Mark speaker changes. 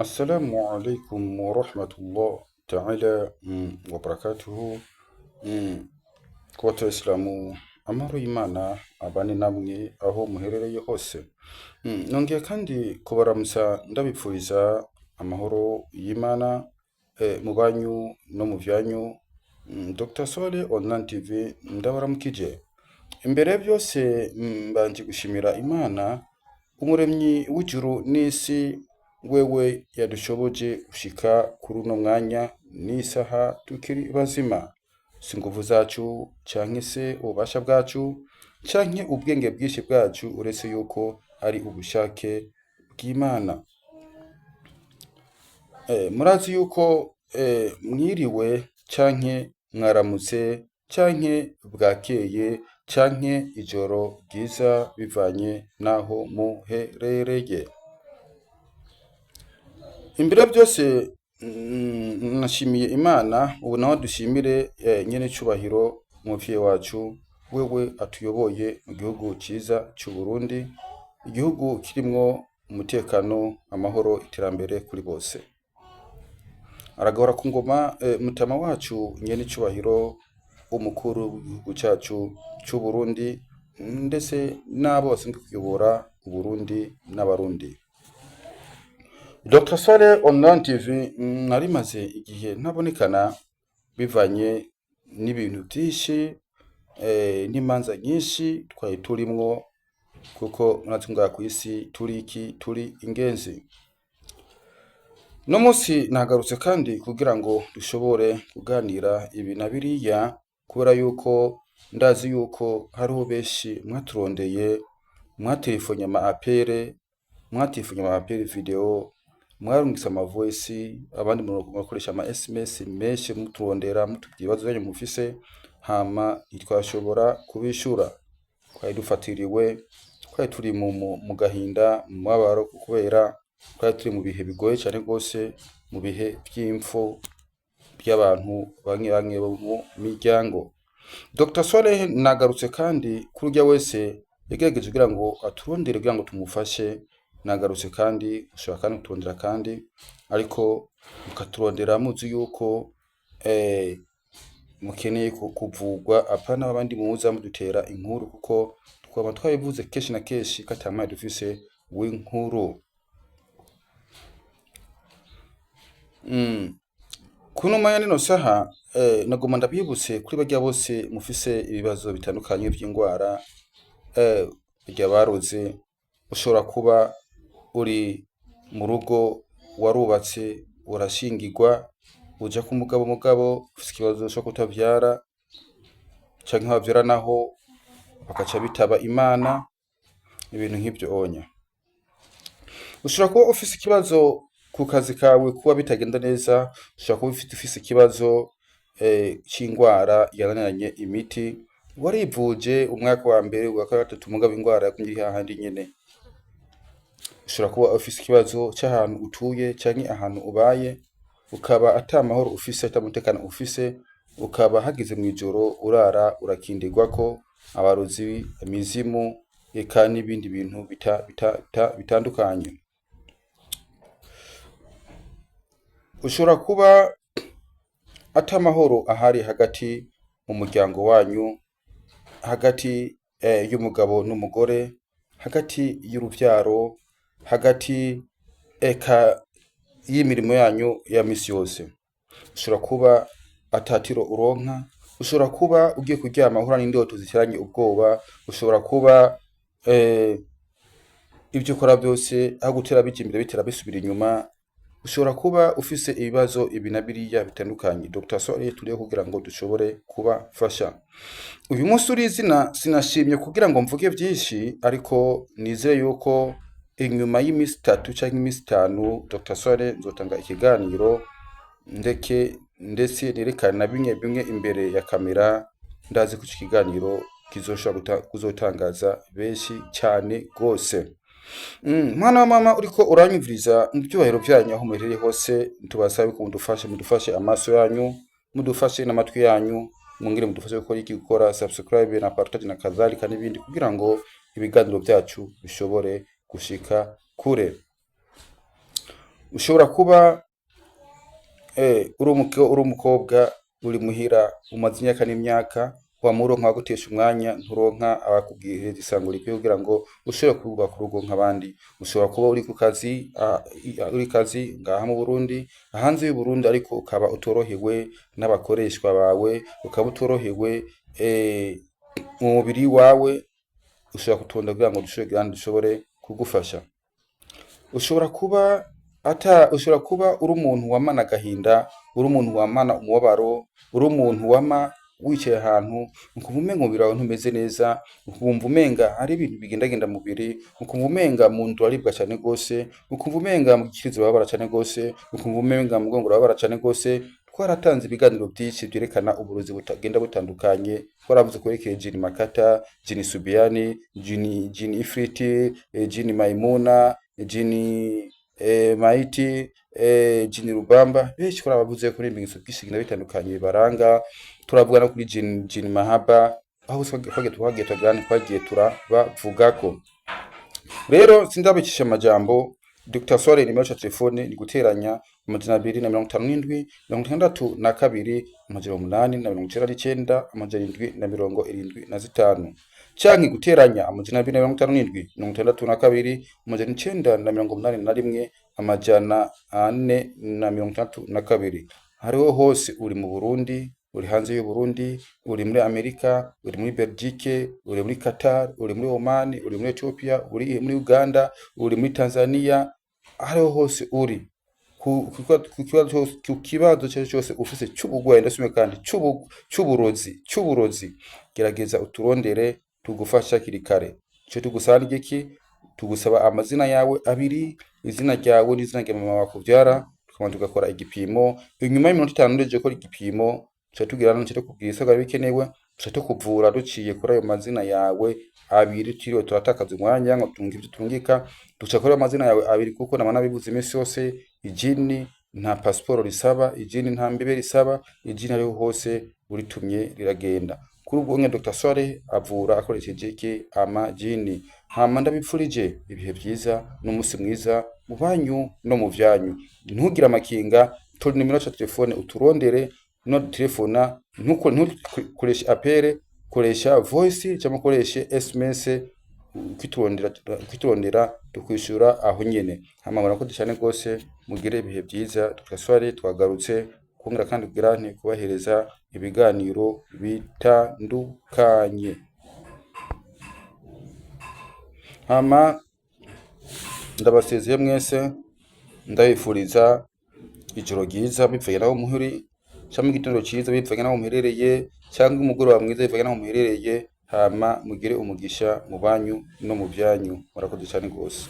Speaker 1: Assalamu alaikum warahmatullah taala wabarakatuhu. Ku batayisilamu, amahoro y'Imana abane namwe aho muherereye hose. Nongeye kandi kubaramutsa, ndabipfuriza amahoro y'Imana mu banyu no mu vyanyu. Dr Sole Online TV ndabaramukije. Imbere ya byose, mbanje gushimira Imana, umuremyi w'ijuru n'isi, wewe yadushoboje gushika kuri uno mwanya n'isaha tukiri bazima. Si inguvu zacu canke se ububasha bwacu canke ubwenge bwinshi bwacu, uretse yuko ari ubushake bw'Imana. Murazi yuko mwiriwe canke mwaramutse canke bwakeye canke ijoro ryiza, bivanye n'aho muherereye. Imbere ya byose, nashimiye Imana. Ubu naho dushimire nyene cubahiro umuvyeyi wacu, wewe atuyoboye mu gihugu ciza c'u Burundi, igihugu kirimwo umutekano, amahoro, iterambere kuri bose. Aragahora ku ngoma mutama wacu, nyene icubahiro umukuru w'igihugu cacu c'u Burundi, ndetse n'abo basanzwe kuyobora Uburundi n'Abarundi. Dr Sale Online TV, narimaze igihe ntabonekana bivanye n'ibintu vyinshi n'imanza nyinshi twari turimwo, kuko murazi ngaha kw'isi turi iki? Turi ingenzi. No munsi nagarutse kandi kugira ngo dushobore kuganira ibi na biriya, kubera yuko ndazi yuko hariho benshi mwaturondeye, mwatelefonye ama appels, mwatelefonye ama appels vidéo, mwarungitse ama voice, abandi murakoresha ama SMS menshi muturondera, mutubwira ibibazo vyanyu mufise, hama ntitwashobora kubishura. Twari dufatiriwe, twari turi mu gahinda, mu mubabaro, kubera twari turi mu bihe bigoye cane rwose, mu bihe vy'impfu by'abantu bamwe bamwe bo mu miryango. Dr Swaleh nagarutse kandi kuri urya wese yagerageje kugira ngo aturondere kugira ngo tumufashe. Nagarutse kandi, ushobora kandi kuturondera kandi, ariko mukaturondera muzi yuko mukeneye kuvugwa, apana abandi muza mudutera inkuru, kuko twaba twabivuze kenshi na kenshi ko ata mwanya dufise w'inkuru. Kuno mwanya, nino saha, nagomba ndabibutse kuri barya bose mufise ibibazo bitandukanye vy'ingwara, barya baroze. Ushobora kuba uri mu rugo, warubatse, urashingirwa, uja ku mugabo, mugabo ufise ikibazo co kutavyara, canke wavyara naho bakaca bitaba Imana, ibintu nk'ivyo onya. Ushobora kuba ufise ikibazo ku kazi kawe, kuba bitagenda neza. Ushobora kuba ufise ikibazo c'ingwara yananiranye imiti, warivuje umwaka wa mbere, uwa gatatu, mugabo ingwara yagumye iri hahandi nyene. Ushobora kuba ufise ikibazo c'ahantu utuye canke ahantu ubaye, ukaba ata mahoro ufise, ata mutekano ufise, ukaba hageze mw'ijoro urara urakindirwako abarozi, imizimu, eka n'ibindi bintu bitandukanye. Ushobora kuba ata mahoro ahari hagati mu muryango wanyu, hagati y'umugabo n'umugore, hagati y'uruvyaro, hagati eka y'imirimo yanyu ya misi yose. Ushobora kuba atatiro uronka, ushobora kuba ugiye kuryama uhura n'indoto ziteranye ubwoba, ushobora kuba ivyo ukora vyose aho gutera bija imbere bitera bisubira inyuma, ushobora kuba ufise ibibazo ibi na biriya bitandukanye. Dr Sole turiho kugira ngo dushobore kubafasha. Uyu munsi uri izina sinashimye kugira ngo mvuge vyinshi, ariko nizeye yuko inyuma y'imisi 3 canke imisi 5, Dr Sole nzotanga ikiganiro, ndeke ndetse nerekana na bimwe bimwe imbere ya kamera. Ndazi ko ico kiganiro kizoshobora kuzotangaza benshi cane gose. Mwana wa mama uriko uranyumviriza, mu vyubahiro vyanyu aho muherereye hose, tubasabe ko mudufashe, mudufashe amaso yanyu, mudufashe n'amatwi yanyu, mwongere mudufashe gukora iki? Gukora subscribe na partage na kadhalika n'ibindi, kugira ngo ibiganiro vyacu bishobore gushika kure. Ushobora kuba uri umukobwa uri muhira, umaze imyaka n'imyaka, wama uronka abagutesha umwanya, nturonka abakubwira isango rikwiye kugira ngo ushobore kubaka urugo nk'abandi. Ushobora kuba uri ku kazi, uri kazi ngaha mu Burundi, hanze y'Uburundi, ariko ukaba utorohewe n'abakoreshwa bawe, ukaba utorohewe mu mubiri wawe, ushobora kutonda kugira ngo dushobore kugufasha. Ushobora kuba uri umuntu wamana agahinda, uri umuntu wamana umubabaro, uri umuntu wama wicaye ahantu ukumva umenga umubiri wawe ntumeze neza, ukumva umenga hari ibintu bigendagenda mu mubiri, ukumva umenga mu nda uraribwa cane gose, ukumva umenga mu gikiriza urababara cane gose, ukumva umenga mu mugongo urababara cane gose. Twaratanze ibiganiro vyinshi vyerekana uburozi butagenda butandukanye. Twaravuze kwerekeye jini Makata, jini Subiani, jini Ifriti, jini Maimuna, jini Maiti, jini Rubamba. Benshi twarabavuze kuri ibimenyetso vyinshi bigenda bitandukanye bibaranga. Turavuga no kuri jini Mahaba, aho twagiye turabavugako. Rero sindabicisha amajambo. Dr Swale, nimero ya telefone ni guteranya 257 62 899 775, canke guteranya 257 62 981 462. Hariho hose, uri mu Burundi, uri hanze y'Uburundi, uri muri Amerika, uri muri Belgique, uri muri Qatar, uri muri Oman, uri muri Ethiopia, uri muri Uganda, uri muri Tanzania, hariho hose uri, ku kibazo icyo cyose ufise c'ubugwayi, ndasubiye kandi c'uburozi, gerageza uturondere tugufasha hakiri kare. Ico tugusaba ni igiki? Tugusaba amazina yawe abiri, izina ryawe n'izina rya mama wakuvyara, tukabanza tugakora igipimo. Inyuma y'iminota 5 duhejeje gukora igipimo, tuca tugira tuca tukubwira ibisabwa bikenewe, tuca tukuvura duciye kuri ayo mazina yawe abiri. Tutiriwe turatakaza umwanya ngo turungike ivyo turungika, duca kuri ayo mazina yawe abiri, kuko nama nabivuze iminsi yose: ijini nta pasiporo risaba, ijini nta mbibe risaba, ijini ariho hose uritumye riragenda. Kuri ubwo nyene Dr Swale avura akoresheje iki? Amajini. Hama ndabipfurije ibihe vyiza n'umunsi mwiza mu banyu no mu vyanyu. Ntugire amakinga, tora nimero yacu ya telefone uturondere. Nudutelefona, ntukoreshe appel, koresha voice cyangwa ukoreshe SMS. Ukiturondera tukwishura aho nyene. Hama murakoze cyane rwose, mugire ibihe byiza. Dr Swale twagarutse kongera kandi kugira nti kubahereza ibiganiro bitandukanye. Hama ndabasezeye mwese, ndabifuriza ijoro ryiza bivanye naho muhuri, cyangwa igitondo cyiza bivanye naho muherereye, cyangwa umugoroba mwiza bivanye naho muherereye. Hama mugire umugisha mu banyu no mu byanyu. Murakoze cyane rwose.